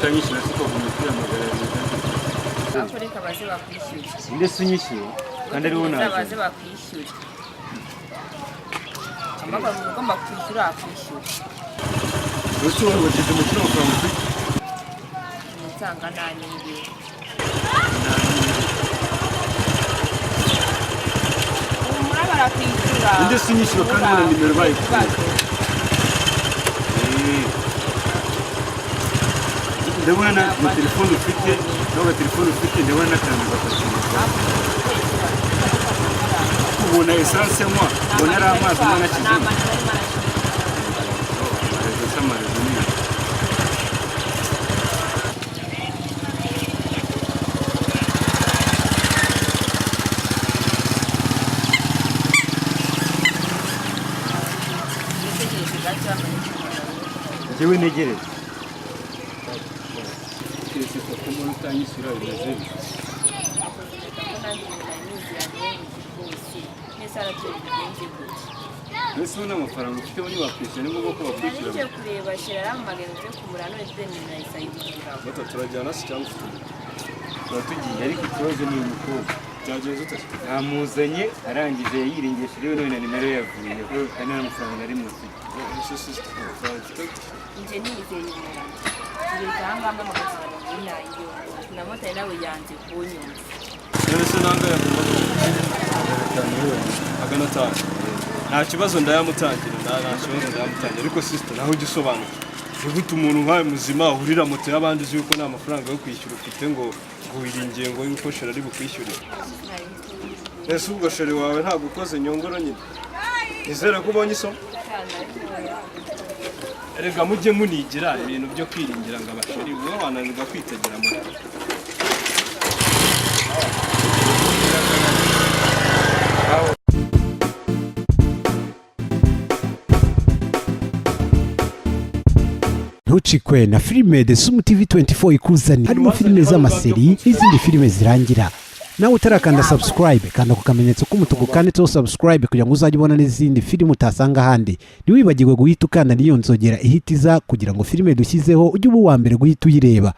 Utanyishyura se ukaguma kwihamagara bimeze gute? Ariko reka baze bakwishyure. Inde se unyishyura kandi ariwo Baze nazanye? bakwishyure. Cyangwa ugomba kwishyura akwishyura. Ese wowe wageze mu kino mafaranga ufite? Nsanga naniwe. Humura, barakwishyura. Inde se unyishyura kandi ubona nimero bayikuye? Eh. Ndabona na telefone ufite, nawe telefone ufite, ndabona n'akantu gafashe. Ubona essence nywa, ubona ari amazi nywa nashyizemo. Amarezo se, amarezo ni aya. Njyewe ntegereze keretse ko mbona utanyishyura, bimeze bite? Mbese ubona amafaranga ufite muri wakwishyura, ni ngombwa ko bakwishyura? Nje kureba shera, arampamagaye ngo tujye kumura, none tutemera isayidinga. Bata turajyana se cyangwa ufite umuntu? Tuba tugiye, ariko ikibazo ni uyu mukobwa. Byagenze ute? Namuzanye, arangije yiringisha rero, none na nimero ye yavuyeho kandi nta mafaranga nari mufite. Ese sister, amafaranga ufite? Nje nizeye umuntu ngeze ahangaha mpamagaza ngo nayo na motari nawe yanze kunyumva. None se nangahe yagomba? 500. Nta kibazo, ndayamutangira. Nta kibazo, ndayamutangira. Ariko sister, nawe ujya usobanukirwa, ni gute umuntu nkawe muzima uhurira moto y'abandi uzi yuko nta mafaranga yo kwishyura ufite, ngo wiringiye ngo yuko sheri ari bukwishyurire? Ese ubwo sheri wawe ntabwo ukoze nyongoro nyine? Nizere ko ubonye isomo. Erega mujye munigira ibintu byo kwiringira ngo abasheri, wowe wananirwa kwitegera moto. Ntucikwe na filime The Sumu TV 24 ikuzaniye, harimo filime z'amaseri n'izindi filime zirangira. Nawe utarakanda subscribe, kanda ku kamenyetso k'umutuku kanditseho subscribe kugira ngo uzajye ubona n'izindi filime utasanga ahandi. Ntiwibagirwe guhita ukanda n'iyo nzogera ihita iza kugira ngo filime dushyizeho ujye uba uwa mbere guhita uyireba.